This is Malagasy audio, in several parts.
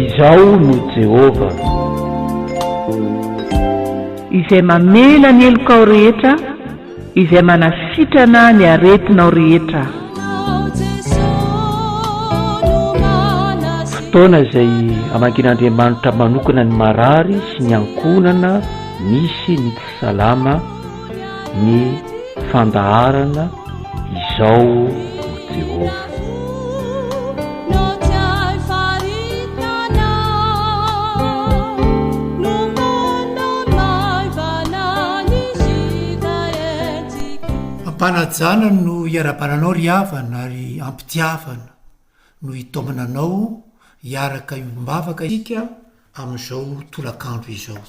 Izaho no Jehovah. Izay mamela ny helokao rehetra, Izay manasitrana ny aretinao rehetra. Fotoana izay hamangian'Andriamanitra manokana ny marary sy ny ankohonana misy ny tsy salama ny fandaharana Izao no Jehovah. Am-panajana no iarahabana anao ry havana ary am-pitiavana no itaomana anao hiaraka hiombom-bavaka isika amin'izao tolakandro izao.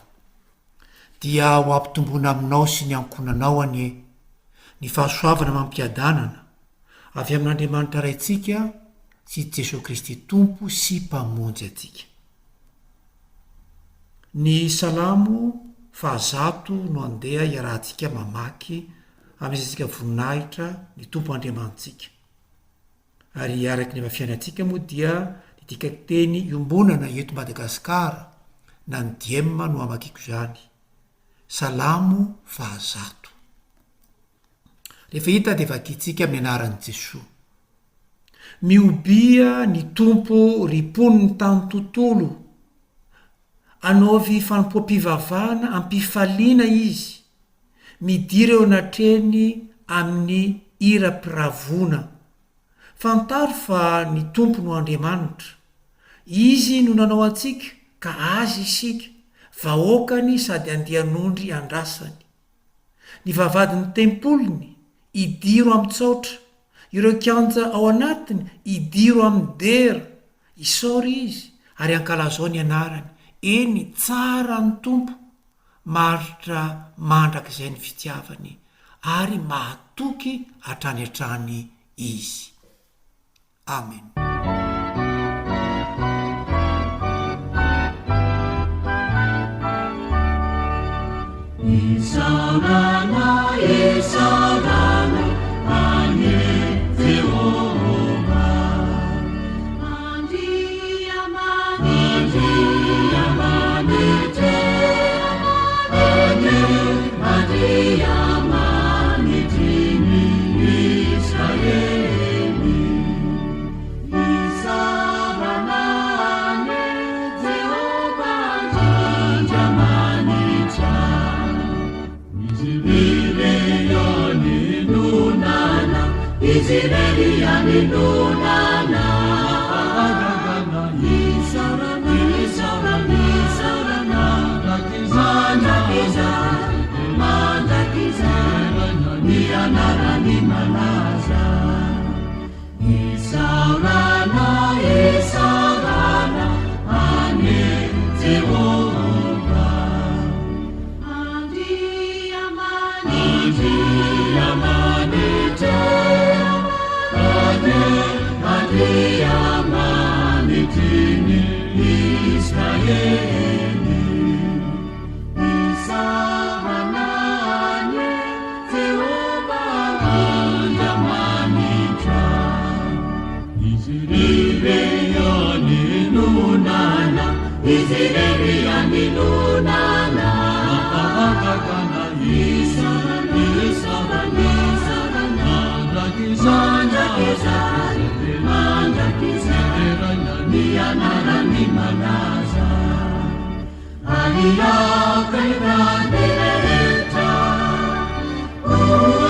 Dia ho ampitomboina aminao sy ny ankohonanao anie ny fahasoavana amam-piadanana avy amin'Andriamanitra Raintsika sy Jesoa Kristy Tompo sy Mpamonjy antsika. Ny Salamo fahazato no andeha iarahantsika mamaky hamezatsika voninahitra ny Tompo Andriamanitsika. Ary araky ny efa fiainantsika moa dia ny dikateny iombonana eto Madagasikara na ny Diem no amakiako izany. Salamo fahazato. Rehefa hita dia vakintsika amin'ny anaran'i Jesoa. Mihobia ny Tompo ry mponin'ny tany tontolo, anaovy fanompoam-pivavahana am-pifaliana Izy, midira eo anatrehany amin'ny hiram-piravoana. Fantaro fa ny Tompo no Andriamanitra. Izy no nanao antsika ka Azy isika, vahoakany sady andian'ondry andrasany. Ny vavahadin'ny tempoliny, idiro amin-tsaotra, ireo kianja ao anatiny, idiro amin'ny dera. Isaory Izy, ary ankalazao ny anarany. Eny, tsara ny Tompo, maharitra mandrakizay ny fitiavany, ary mahatoky hatrany hatrany Izy. Amen. Isaorana, isaorana anie Jehovah. Andriamanitra, anie Andriamanitry ny Israely. Isaorana anie Jehovah Andriamanitra. Izy irery ihany no nana, Izy irery ihany no nana. Fahagagana, isaorana, isaorana, isaorana, mandrakizay, mandrakizay, ny anarany malaza. Isaorana, isaorana anie Jehovah. Andriamanitra, anie Andriamanitry ny Israely. Isaorana anie Jehovah Andriamanitra. Izy irery ihany no nana, Izy irery ihany no nana. Fahagagana, isaorana, isaorana, isaorana, mandrakizay, mandrakizay, deraina ny anarany malaza. Ary aoka ny tany rehetra ho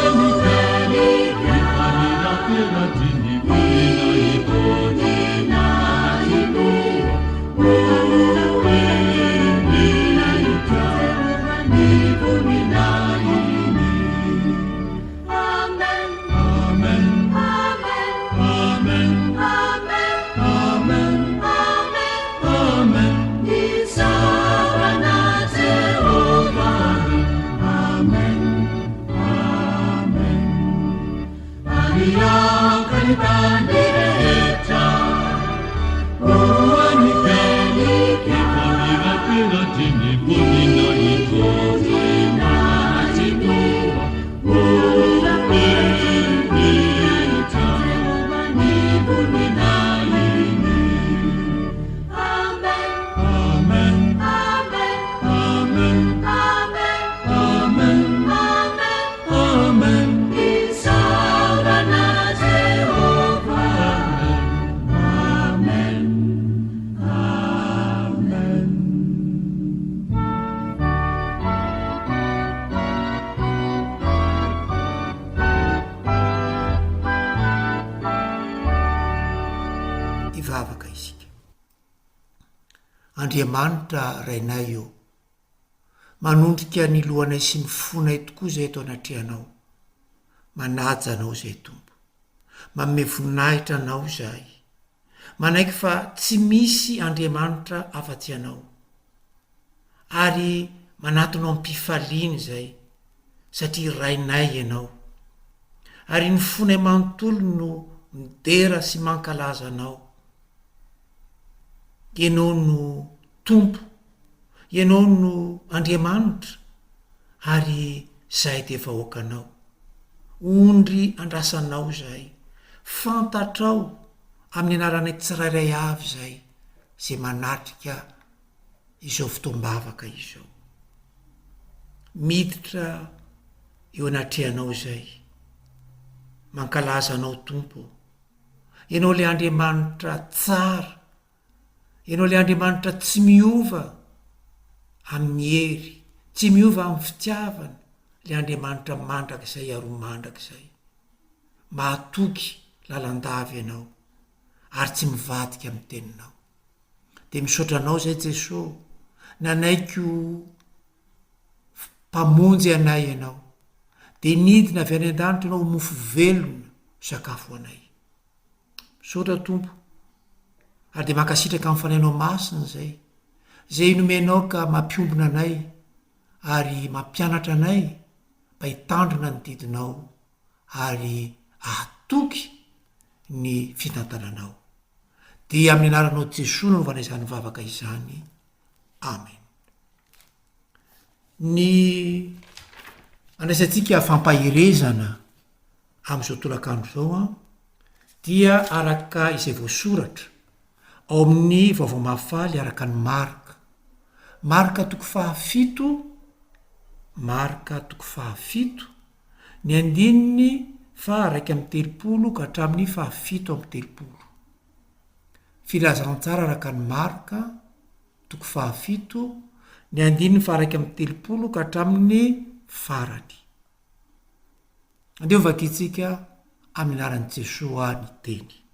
henika ny voninahiny ho henika ny voninahiny. Amen. Amen. Amen. Amen. Amen. Amen. Amen. Amen. Isaorana Jehovah. Amen. Amen. Ary aoka ny tany rehetra ho henika ny voninahiny. Andriamanitra Rainay ô, manondrika ny lohanay sy ny fonay tokoa izay eto anatrehanao. Manaja Anao izay Tompo. Manome voninahitra Anao izahay. Manaiky fa tsy misy Andriamanitra afa-tsy Ianao. Ary manatona am-pifaliana izay, satria Rainay Ianao. Ary ny fonay manontolo no midera sy mankalaza Anao. Ianao no Tompo, Ianao no Andriamanitra, ary izahay dia vahoakanao. Ondry andrasanao izahay. Fantatrao amin'ny anaranay tsirairay avy izahay izay manatrika izao fotoam-bavaka izao. Miditra eo anatrehanao izahay. Mankalaza Anao Tompo ô. Ianao ilay Andriamanitra tsara. Ianao ilay Andriamanitra tsy miova amin'ny hery, tsy miova amin'ny fitiavana, ilay Andriamanitra mandrakizay ary ho mandrakizay. Mahatoky lalandava Ianao ary tsy mivadika amin'ny teninao. Dia misaotra Anao izay Jesoa, nanaiky ho Mpamonjy anay Ianao. Dia nidina avy any an-danitra Ianao ho mofo velona ho sakafo ho anay. Misaotra Tompo. Ary dia mankasitraka amin'ny Fanahinao Masina izay, izay nomenao ka mampiombona anay ary mampianatra anay mba hitandrina ny didinao ary ahatoky ny fitantananao. Dia amin'ny anaranao Jesoa no anaovana izany vavaka izany. Amen. Ny andraisantsika fampaherezana amin'izao tolakandro izao an, dia araka izay voasoratra ao amin'ny Vaovao Mahafaly araka an'i Marka. Marka toko fahafito, Marka toko fahafito, ny andininy faha 31 ka hatramin'ny faha 37. Filazantsara araka an'i Marka, toko fahafito, ny andininy faha 31 ka hatramin'ny farany. Andeha ho vakintsika amin'ny anaran'i Jesoa ny teny.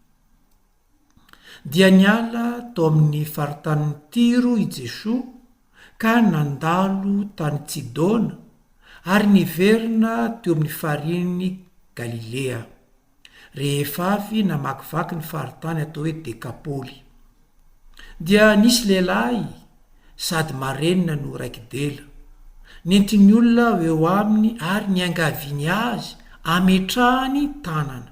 Dia niala tao amin'ny faritanin'i Tyro i Jesoa ka nandalo tany Tsidona ary niverina teo amin'ny farihin'i Galilea, rehefa avy namakivaky ny faritany atao hoe Dekapoly. Dia nisy lehilahy sady marenina no raiki-dela. Nentin'ny olona ho eo aminy ary niangaviany azy hametrahany tanana.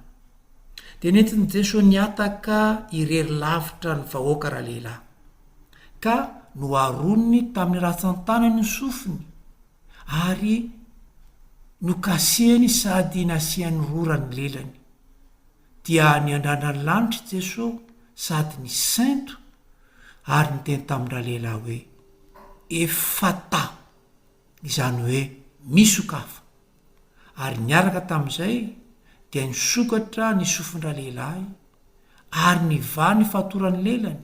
Dia nentin'i Jeso nihataka irery lavitra ny vahoaka ralehilahy, ka noharoniny tamin'ny ratsan-tanany ny sofiny, ary nokasihany sady nasiany rora ny lelany. Dia niandrandra ny lanitra i Jeso sady nisento ary niteny tamin-dralehilahy hoe, Efata! Izany hoe, Misokafa! Ary niaraka tamin'izay dia nisokatra ny sofin-dralehilahy ary nivaha ny fatoran'ny lelany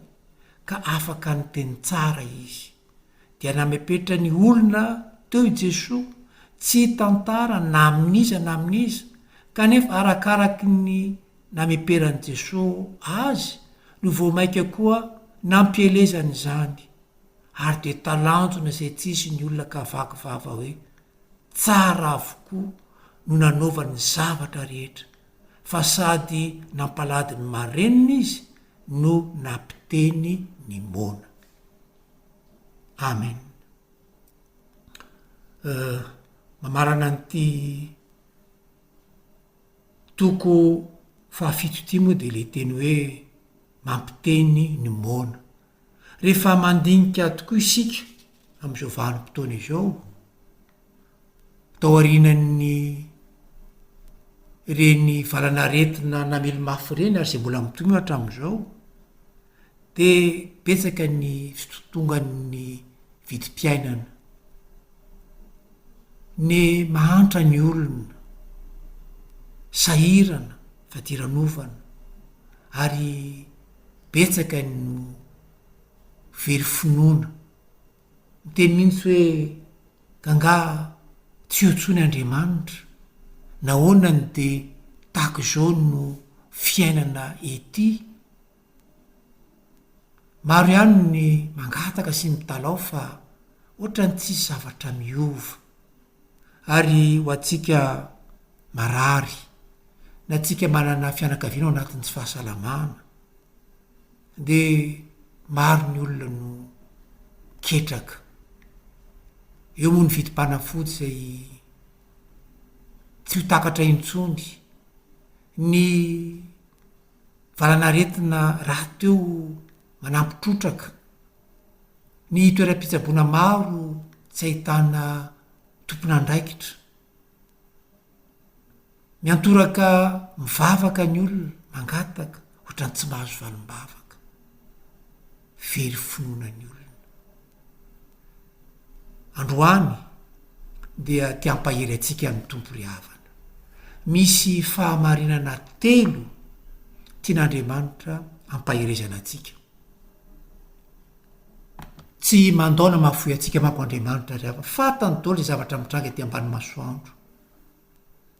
ka afaka niteny tsara izy. Dia namepetra ny olona teo i Jesoa tsy hitantara na amin'iza na amin'iza, kanefa arakaraky ny nameperan'i Jesoa azy no vao mainka koa nampielezany izany, ary dia talanjona izay tsisy ny olona ka vaky vava hoe, Tsara avokoa no nanaovany ny zavatra rehetra, fa sady nampalady ny marenina izy no nampiteny ny moana. Amen. Euh, mamarana an'ity toko fahafito ity moa dia ilay teny hoe mampiteny ny moana. Rehefa mandinika tokoa isika amin'izao vanim-potoana izao, taorianan'ny ireny valanaretina namely mafy ireny ary izay mbola mitohy moa hatramin'izao, dia betsaka ny fitontongan'ny vidim-piainana. Ny mahantra ny olona, sahirana, fadiranovana, ary betsaka no very finoana. Miteny mihitsy hoe k'angaha tsy eo intsony Andriamanitra? Nahoana no dia tahaka izao no fiainana ety? Maro ihany ny mangataka sy mitalaho fa ohatran'ny tsisy zavatra miova. Ary ho antsika marary, na antsika manana fianakaviana ao anatin'ny tsy fahasalamana, dia maro ny olona no ketraka. Eo moa ny vidim-panafody izay tsy ho takatra intsony, ny valanaretina rahateo manampy trotraka, ny toeram-pitsaboana maro tsy ahitana tompon'andraikitra. Miantoraka mivavaka ny olona, mangataka, ohatran'ny tsy mahazo valim-bavaka. Very finoana ny olona. Androany dia te hampahery antsika ny Tompo ry havana. Misy fahamarinana telo tian'Andriamanitra hampaherezana antsika. Tsy mandao na mahafoy antsika manko Andriamanitra ry havana. Fantany daholo izay zavatra mitranga ety ambany masoandro.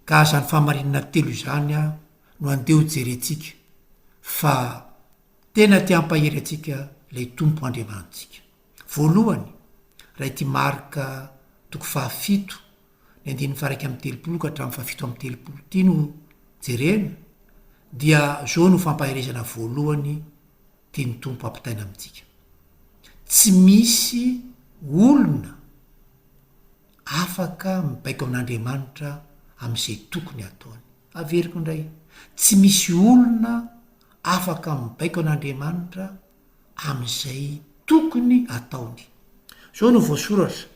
Ka izany fahamarinana telo izany no andeha ho jerentsika fa tena te hampahery antsika ilay Tompo Andriamanitsika. Voalohany, raha ity Marka toko fahafito, ny andininy faha 31 ka hatramin'ny fahafito amby telopolo ity no jerena, dia izao no fampaherezana voalohany tian'ny Tompo hampitaina amintsika. Tsy misy olona afaka mibaiko amin'Andriamanitra amin'izay tokony hataony. Averiko indray, tsy misy olona afaka mibaiko an'Andriamanitra amin'izay tokony hataony. Izao no voasoratra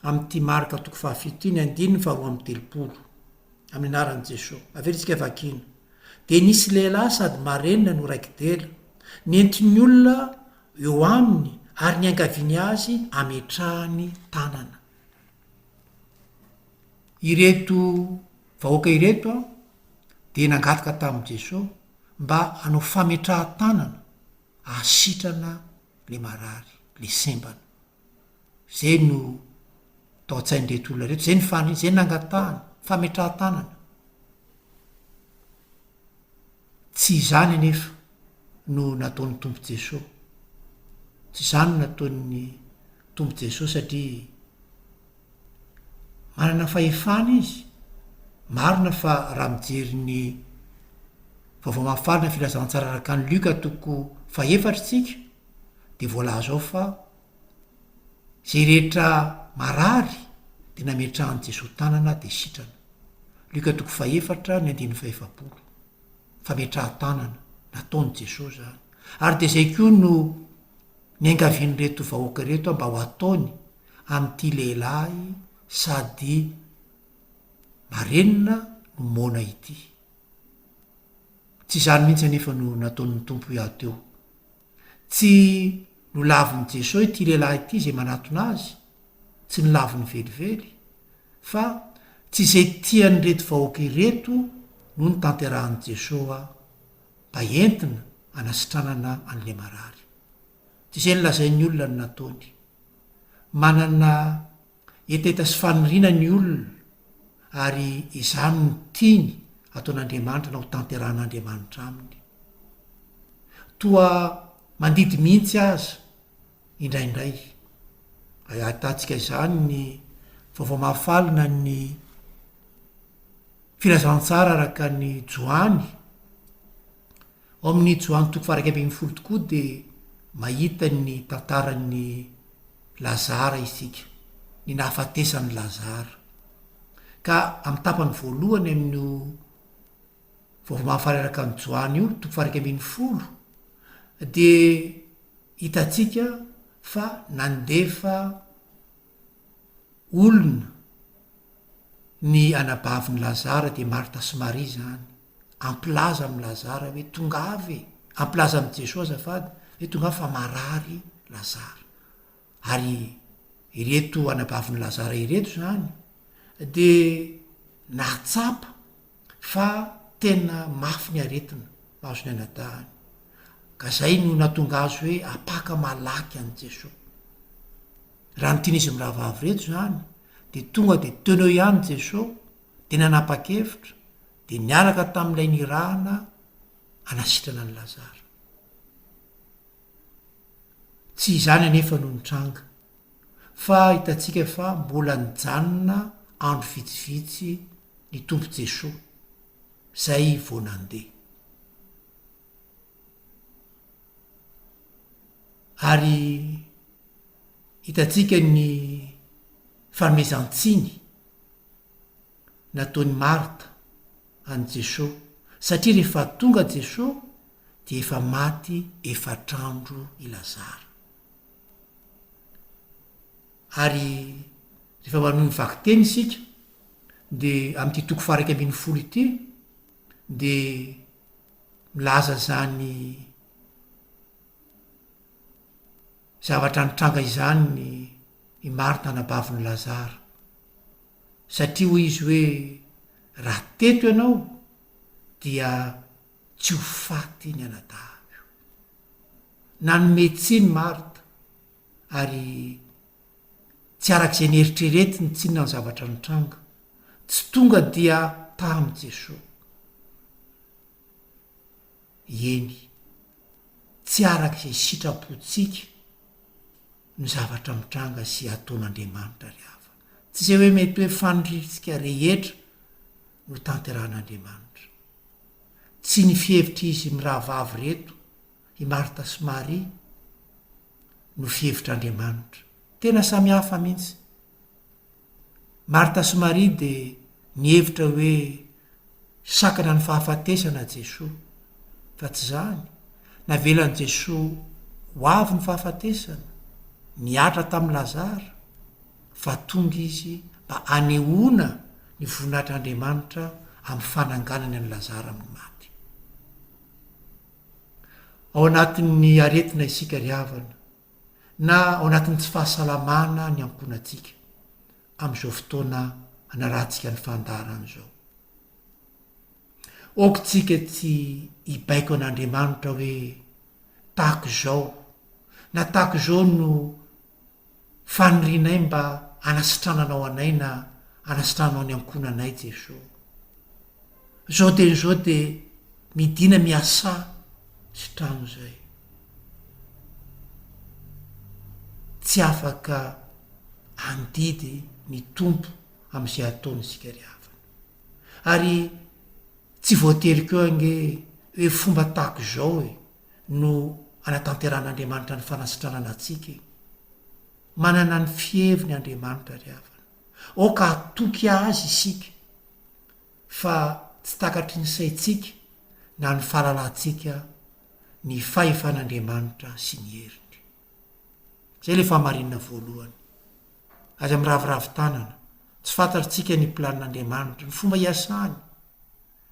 amin'ity Marka toko fahafito ity, ny andininy faharoa amby telopolo, amin'ny anaran'i Jesoa. Averintsika vakiana. Dia nisy lehilahy sady marenina no raiki-dela, nentin'ny olona eo aminy ary niangaviany azy hametrahany tanana. Ireto vahoaka ireto dia nangataka tamin'i Jesoa mba hanao fametrahan-tanana hahasitrana le marary, le sembana. Zay no tao an-tsain'ireto olona ireto, zay ny faniriany, zay ny nangatahany, fametrahan-tanana. Tsy izany anefa no nataon'ny Tompo Jesoa. Tsy izany no nataon'ny Tompo Jesoa satria manana fahefana Izy. Marina fa raha mijery ny Vaovao Mahafaly na Filazantsara araka an'i Lioka toko fahefatra isika dia voalaza ao fa izay rehetra marary dia nametrahan'i Jesoa tanana dia sitrana. Lioka toko fahefatra ny andininy fahefapolo. Fametrahan-tanana, nataon'i Jesoa izany. Ary dia izay koa no niangavian'ireto vahoaka ireto mba ho ataony amin'ity lehilahy sady marenina no moana ity. Tsy izany mihitsy anefa no nataon'ny Tompo teo. Tsy nolavin'i Jesoa ity lehilahy ity izay manatona azy, tsy nolaviny velively, fa tsy izay tian'ireto vahoaka ireto no notanterahin'i Jesoa mba entina hanasitranana an'ilay marary. Tsy izay nolazain'ny olona no nataony. Manana hetaheta sy faniriana ny olona ary izany no tiany ataon'Andriamanitra na ho tanterahan'Andriamanitra aminy. Toa mandidy mihitsy aza indraindray. Ahitantsika izany ny Vaovao Mahafaly na ny Filazantsara araka ny Joany. Ao amin'ny Joany toko faha 11 tokoa dia mahita ny tantaran'i Lazara isika, ny nahafatesan'i Lazara. Ka amin'ny tapany voalohany amin'io Vaovao Mahafaly araka an'i Joany io, toko faha 11, dia hitantsika fa nandefa olona ny anabavin'i Lazara, dia Marta sy Maria izany, hampilaza amin'i Lazara hoe tongava e, hampilaza amin'i Jesoa azafady hoe tongava fa marary Lazara. Ary ireto anabavin'i Lazara ireto izany dia nahatsapa fa tena mafy ny aretina mahazo ny anadahiny. Ka zay no nahatonga azy hoe apaka malaky an'i Jesoa. Raha ny tian'izy mirahavavy ireto izany dia tonga dia teo no eo ihany Jesoa dia nanapa-kevitra dia niaraka tamin'ilay nirahana hanasitrana an'i Lazara. Tsy izany anefa no nitranga, fa hitantsika fa mbola nijanona andro vitsivitsy ny Tompo Jesoa, izay vao nandeha. Ary hitantsika ny fanomezan-tsiny nataon'i Marta an'i Jesoa, satria rehefa tonga Jesoa dia efa maty efatr'andro i Lazara. Ary rehefa manohy ny vakiteny isika, dia amin'ity toko faha 11 ity, dia milaza izany zavatra nitranga izany ny i Marta anabavin'i Lazara. Satria hoy izy hoe, Raha teto ianao dia tsy ho faty ny anadahiko. Nanome tsiny Marta, ary tsy araka izay neritreretiny tsinona ny zavatra nitranga. Tsy tonga dia tamin'i Jesoa. Eny, tsy araka izay sitrapontsika ny zavatra mitranga sy ataon'Andriamanitra ry havana. Tsy izay hoe mety hoe faniriantsika rehetra no tanterahan'Andriamanitra. Tsy ny fihevitr'izy mirahavavy ireto, i Marta sy Maria, no fihevitr'Andriamanitra. Tena samy hafa mihitsy. Marta sy Maria dia nihevitra hoe sakana ny fahafatesana Jesoa, fa tsy izany. Navelan'i Jesoa ho avy ny fahafatesana, nihatra tamin'i Lazara, fa tonga Izy mba hanehoana ny voninahitr'Andriamanitra amin'ny fananganany an'i Lazara amin'ny maty. Ao anatin'ny aretina isika ry havana, na ao anatin'ny tsy fahasalamana ny ankohonantsika amin'izao fotoana anarahantsika ny fandaharana izao. Aoka tsika tsy hibaiko an'Andriamanitra hoe tahaka izao na tahaka izao no fanirianay mba hanasitrananao anay na hanasitrananao ny ankohonanay Jesoa. Izao teny izao dia midina miasà sitrano izay. Tsy afaka handidy ny Tompo amin'izay ataony isika ry havana. Ary tsy voatery koa ange hoe fomba tahaka izao e no anatanterahan'Andriamanitra ny fanasitranana antsika e. Manana ny fiheviny Andriamanitra ry havana. Aoka hatoky Azy isika fa tsy takatry ny saintsika na ny fahalalantsika ny fahefan'Andriamanitra sy ny heriny. Izay ilay fahamarinana voalohany. Aza miraviravy tanana. Tsy fantatritsika ny planin'Andriamanitra, ny fomba iasany,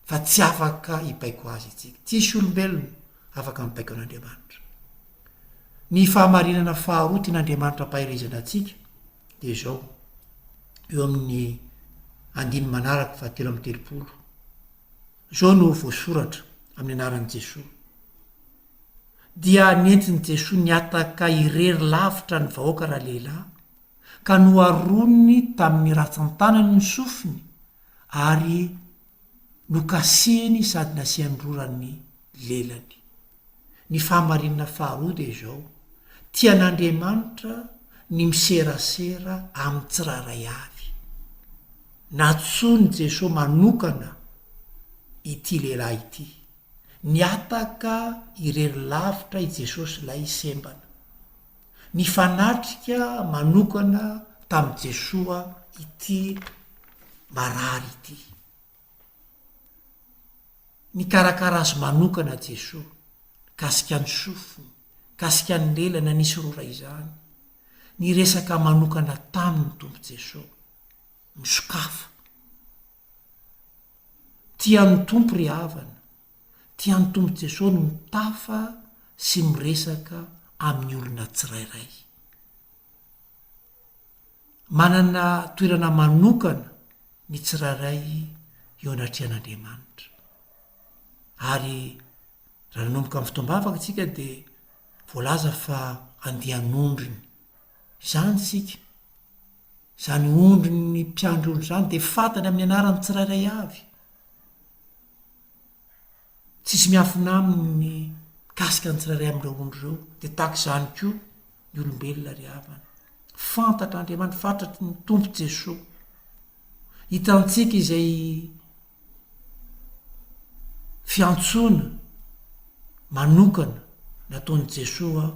fa tsy afaka hibaiko azy isika. Tsisy olombelona afaka mibaiko an'Andriamanitra. Ny fahamarinana faharoa tian'Andriamanitra ampaherezana antsika dia izao, eo amin'ny andininy manaraka fahatelo amby 30. Izao no voasoratra amin'ny anaran'i Jesoa. Dia nentin'i Jesoa nihataka irery lavitra ny vahoaka ralehilahy, ka noharoniny tamin'ny ratsan-tanany ny sofiny ary nokasihiny sady nasiany rora ny lelany. Ny fahamarinana faharoa dia izao, tian'Andriamanitra ny miserasera amin'ny tsirairay avy. Nantsoin'i Jesoa manokana ity lehilahy ity. Nihataka irery lavitra i Jesosy ilay sembana. Nifanatrika manokana tamin'i Jesoa ity marary ity. Nikarakara azy manokana Jesoa, nikasika ny sofiny, nikasika ny lelany, nanisy rora izany. Niresaka manokana taminy ny Tompo Jesoa. Misokafa. Tian'ny Tompo ry havana, tian'ny Tompo Jesoa ny mitafa sy miresaka amin'ny olona tsirairay. Manana toerana manokana ny tsirairay eo anatrehan'Andriamanitra. Ary raha nanomboka amin'ny fotoam-bavaka isika dia voalaza fa andian'ondriny. Izany isika. Izany ondrin'ny mpiandry ondry izany dia fantany amin'ny anarany tsirairay avy. Tsisy miafina aminy ny mikasika ny tsirairay amin'ireo ondry ireo. Dia tahaka izany koa. ny olombelona ry havana. Fantatr'Andriamanitra, fantatry ny Tompo Jesoa. Hitantsika izay fiantsoana manokana nataon'i Jesoa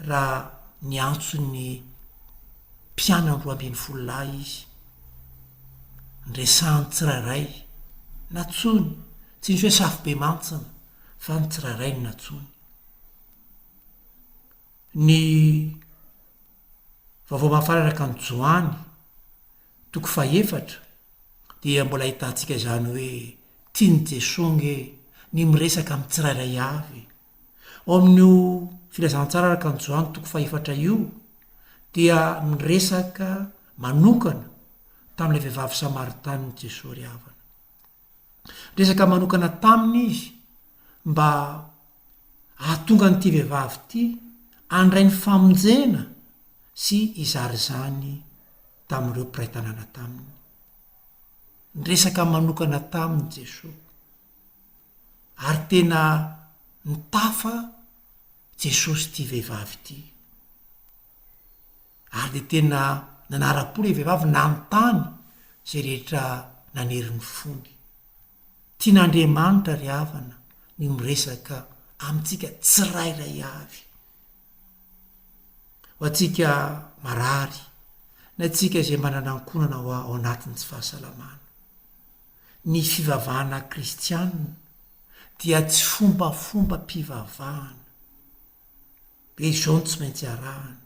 raha niantso ny mpianany 12 lahy izy. Niresahany tsirairay, nantsoiny, tsy nisy hoe safobemantsina fa ny tsirairay no nantsoiny. Ny Vaovao Mahafaly araka an'i Joany, toko fahefatra, dia mbola ahitantsika izany hoe tian'i Jesoa nge ny miresaka amin'ny tsirairay avy. Ao amin'io Filazantsara araka an'i Joany toko fahefatra io dia miresaka manokana tamin'ilay vehivavy Samaritanina Jesoa ry havana. Niresaka manokana taminy izy mba hahatonga an'ity vehivavy ity handray ny famonjena sy hizara izany tamin'ireo mpiray tanàna taminy. Niresaka manokana taminy Jesoa ary tena nitafa Jesosy ity vehivavy ity. Ary dia tena nanara-po ilay vehivavy nanontany izay rehetra nanery ny fony. Tian'Andriamanitra ry havana ny miresaka amintsika tsirairay avy. Ho antsika marary, na antsika izay manana ankohonana ao anatin'ny tsy fahasalamana. Ny fivavahana kristianina dia tsy fombafombam-pivavahana. Be izao no tsy maintsy arahana,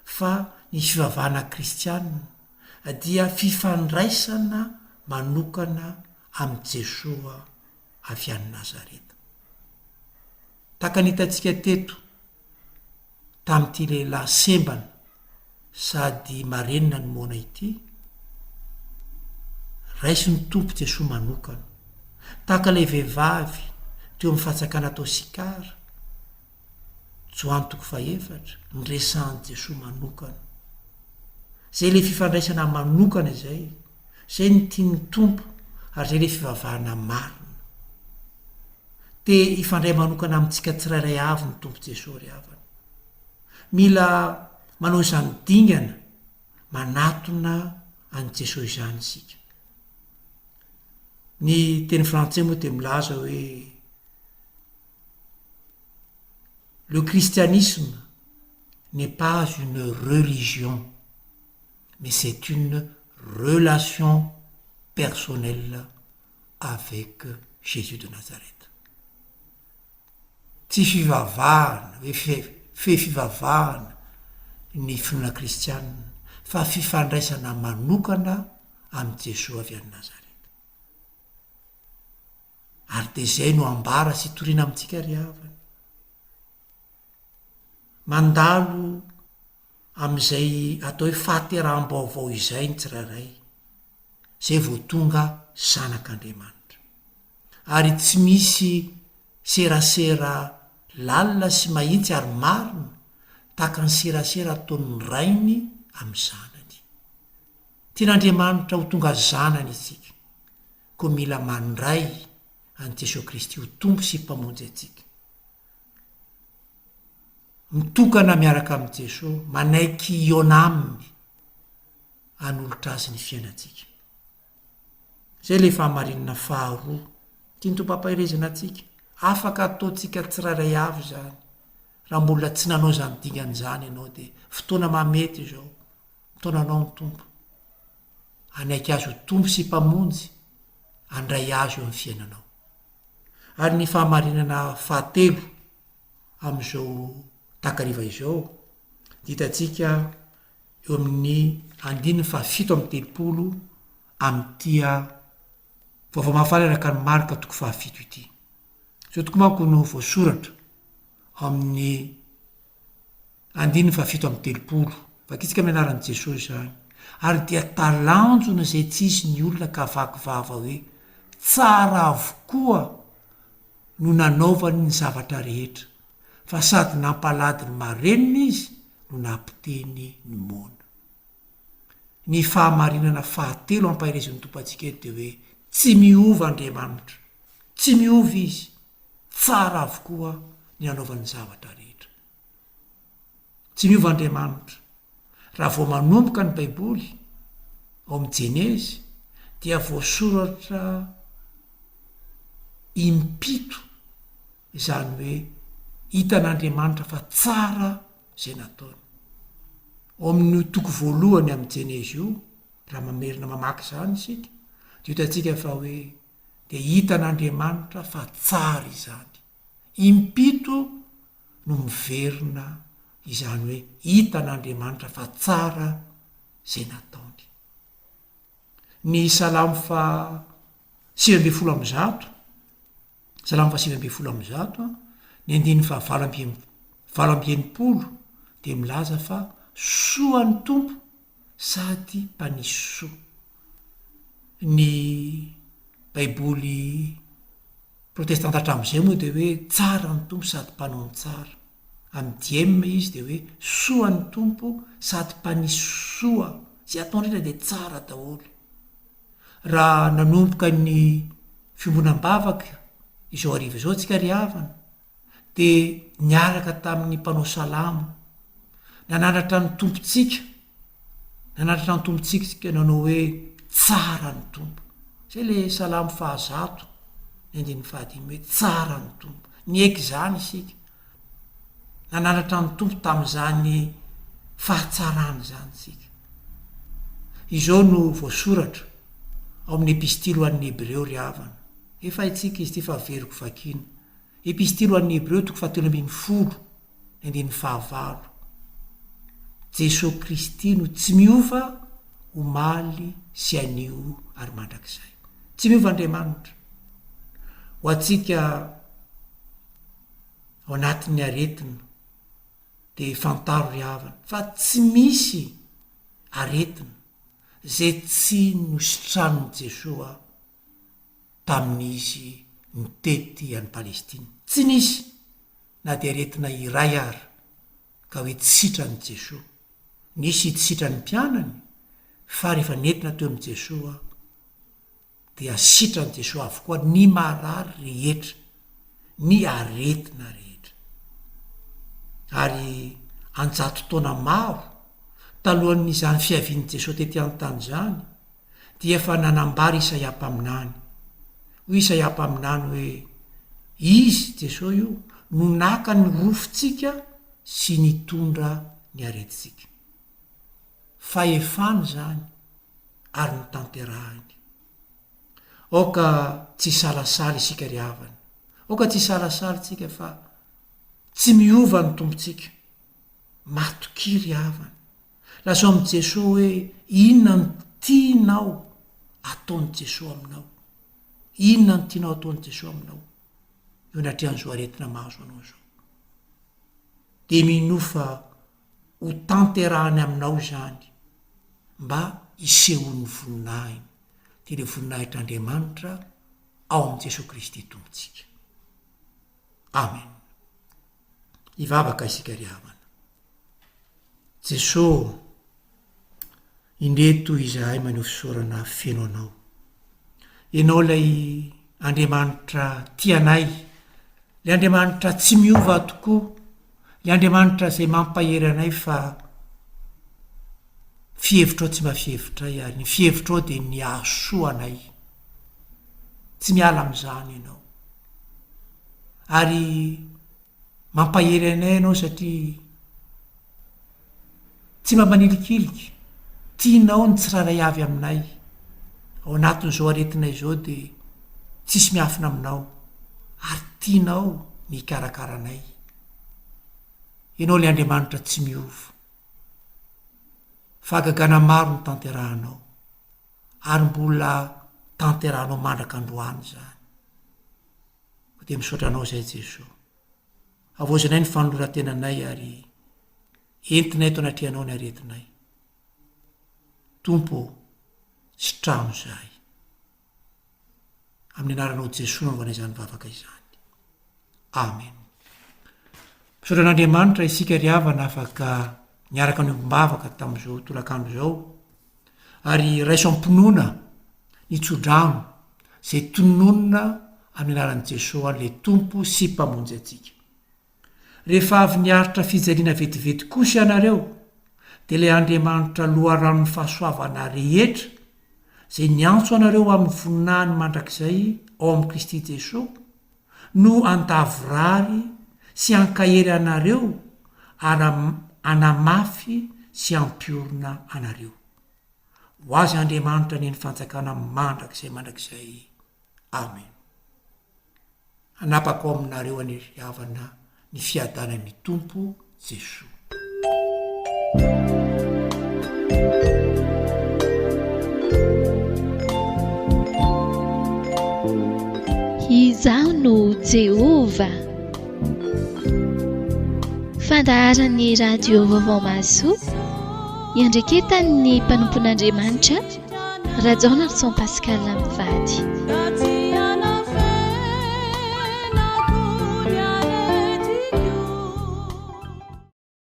fa ny fivavahana kristiana dia fifandraisana manokana amin'i Jesoa avy any Nazareta. Tahaka ny hitantsika teto tamin'ity lehilahy sembana sady marenina ny moana ity, raisin'ny Tompo Jesoa manokana. Tahaka ilay vehivavy teo amin'ny fatsakana tao Sikara, Joany toko fahefatra, niresahan'i Jesoa manokana. Izay ilay fifandraisana manokana izay, izay no tian'ny Tompo ary izay ilay fivavahana marina. Te hifandray manokana amintsika tsirairay avy ny Tompo Jesoa ry havana. Mila manao izany dingana manatona an'i Jesoa izany isika. Ny teny frantsay moa dia milaza hoe Le christianisme n'est pas une religion mais c'est une relation personnelle avec Jésus de Nazareth. Tsy fivavahana hoe fe fivavahana ny finoana kristianina fa fifandraisana manokana amin'i Jesoa avy any Nazareth. Ary dia izay no ambara sy toriana amintsika ry havana. Mandalo amin'izay atao hoe fahateraham-baovao izay ny tsirairay, izay vao tonga zanak'Andriamanitra. Ary tsy misy serasera lalina sy mahitsy ary marina tahaka ny serasera ataon'ny rainy amin'ny zanany. Tian'Andriamanitra ho tonga zanany isika. Koa mila mandray an'i Jesoa Kristy ho Tompo sy Mpamonjy antsika. Mitokana miaraka amin'i Jesoa, manaiky hihaona Aminy, hanolotra Azy ny fiainantsika. Izay ilay fahamarinana faharoa tian'ny Tompo hampaherezana antsika. Afaka ataontsika tsirairay avy izany. Raha mbola tsy nanao izany dingana izany ianao dia fotoana mahamety izao. Mitaona anao ny Tompo. Hanaiky Azy ho Tompo sy Mpamonjy, handray Azy eo amin'ny fiainanao. Ary ny fahamarinana fahatelo amin'izao takariva izao dia hitantsika eo amin'ny andininy fahafito amby 30 amin'ity vaovao mahafaly araka ny Marka toko fahafito ity. Izao tokoa manko no voasoratra ao amin'ny Andininy fahafito amby 30. Vakitsika amin'ny anaran'i Jesoa izany. Ary dia talanjona izay tsy hisy ny olona ka vaky vava hoe, Tsara avokoa no nanaovany ny zavatra rehetra, fa sady nampalady ny marenina izy no nampiteny ny moana. Ny fahamarinana fahatelo ampaherezin'ny Tompo antsika eto dia hoe, tsy miova Andriamanitra. Tsy miova Izy. Tsara avokoa ny nanaovany ny zavatra rehetra. Tsy miova Andriamanitra. Raha vao manomboka ny Baiboly, ao amin'ny Jenezy, dia voasoratra impito izany hoe hitan'Andriamanitra fa tsara izay nataony. Ao amin'io toko voalohany amin'ny Jenezy io, raha mamerina mamaky izany isika, dia hitantsika fa hoe dia hitan'Andriamanitra fa tsara izany. Impito no miverina izany hoe hitan'Andriamanitra fa tsara izay nataony. Ny Salamo faha 119, Salamo faha 119, ny andininy faha 68 dia milaza fa soa ny Tompo sady mpanisy soa. Ny Baiboly protestanta hatramin'izay moa dia hoe tsara ny Tompo sady mpanao ny tsara. Amin'ny diem izy dia hoe soa ny Tompo sady mpanisy soa. Izay ataony rehetra dia tsara daholo. Raha nanomboka ny fiombonam-bavaka izao hariva izao tsika ry havana dia niaraka tamin'ny mpanao salamo nananatra ny Tompontsika, nananatra ny Tompontsika isika nanao hoe tsara ny Tompo. Izay le salamo fahazato, ny andininy fahadimy hoe tsara ny Tompo. Niaiky izany isika. Nananatra ny Tompo tamin'izany fahatsarany izany isika. Izao no voasoratra ao amin'ny epistily ho an'ny Hebreo ry havana. Efa haintsika izy ity fa averiko vakiana. Epistily ho an'ny Hebreo toko fahatelo ambin'ny folo, ny andininy fahavalo. Jesoa Kristy no tsy miova omaly sy anio ary mandrakizay. Tsy miova Andriamanitra. Ho antsika ao anatin'ny aretina dia fantaro ry havana fa tsy misy aretina izay tsy nositranin'i Jesoa tamin'izy nitety an'i Palestina. Tsy nisy na dia aretina iray ara ka hoe tsy sitran'i Jesoa. Nisy tsy sitran'ny mpianany fa rehefa nentina teo amin'i Jesoa dia sitran'i Jesoa avokoa ny marary rehetra, ny aretina rehetra. Ary an-jato taona maro talohan'izany fiavian'i Jesoa tety an-tany izany dia efa nanambara Isaia mpaminany. Hoy Isaia mpaminany hoe, Izy, Jesoa io, no naka ny rofintsika sy nitondra ny aretintsika. Fahefany izany ary notanterahiny. Aoka tsy hisalasala isika ry havana. Aoka tsy hisalasala isika fa tsy miova ny Tompontsika. Matokia ry havana. Lazao amin'i Jesoa hoe inona no tianao ataon'i Jesoa aminao. Inona no tianao ataon'i Jesoa aminao eo anatrehan'izao aretina mahazo anao izao. Dia minoa fa ho tanterahany aminao izany mba hisehoan'ny voninahiny, dia ilay voninahitr'Andriamanitra ao amin'i Jesoa Kristy Tompontsika. Amen. Hivavaka isika ry havana. Jeso ô, indreto izahay maneho fisaorana feno Anao. Ianao ilay Andriamanitra tia anay, ilay Andriamanitra tsy miova tokoa, ilay Andriamanitra izay mampahery anay fa fihevitrao tsy mba fihevitray ary ny fihevitrao dia ny hahasoa anay. Tsy miala amin'izany Ianao. Ary Mampahery anay ianao satria tsy mba manilikilika, tianao ny tsirairay avy aminay. Ao anatin'izao aretina izao dia tsisy miafina aminao ary tianao ny hikarakara anay. Ianao ilay Andriamanitra tsy miova. Fahagagana maro no tanterahanao ary mbola tanterahanao mandraka androany izany. Koa dia misaotra Anao izay Jesoa. Havaozinay ny fanoloran-tenanay ary entinay eto anatrehanao ny aretinay. Tompo ô, sitrano izahay. Amin'ny anaranao Jesoa no anaovanay izany vavaka izany. Amen. Misaotra an'Andriamanitra isika ry havana afaka niaraka niombom-bavaka tamin'izao tolakandro izao. Ary raiso am-pinoana ny tsodrano izay tononina amin'ny anaran'i Jesoa ilay Tompo sy Mpamonjy antsika. Rehefa avy niaritra fijaliana vetivety kosa ianareo, dia ilay Andriamanitra loharanon'ny fahasoavana rehetra, izay niantso anareo ho amin'ny voninahiny mandrakizay ao amin'i Kristy Jesoa, no handavorary sy hankahery anareo ary hanamafy sy hampiorina anareo. Ho Azy Andriamanitra anie ny fanjakana mandrakizay mandrakizay. Amen. Hanapaka ao aminareo anie ry havana ny fiadanan'ny Tompo Jesoa. Izaho no Jehovah. Fandaharan'ny Radio Vaovao Mahasoa, iandraiketan'ny mpanompon'Andriamanitra, Rajaonarison Pascal mivady.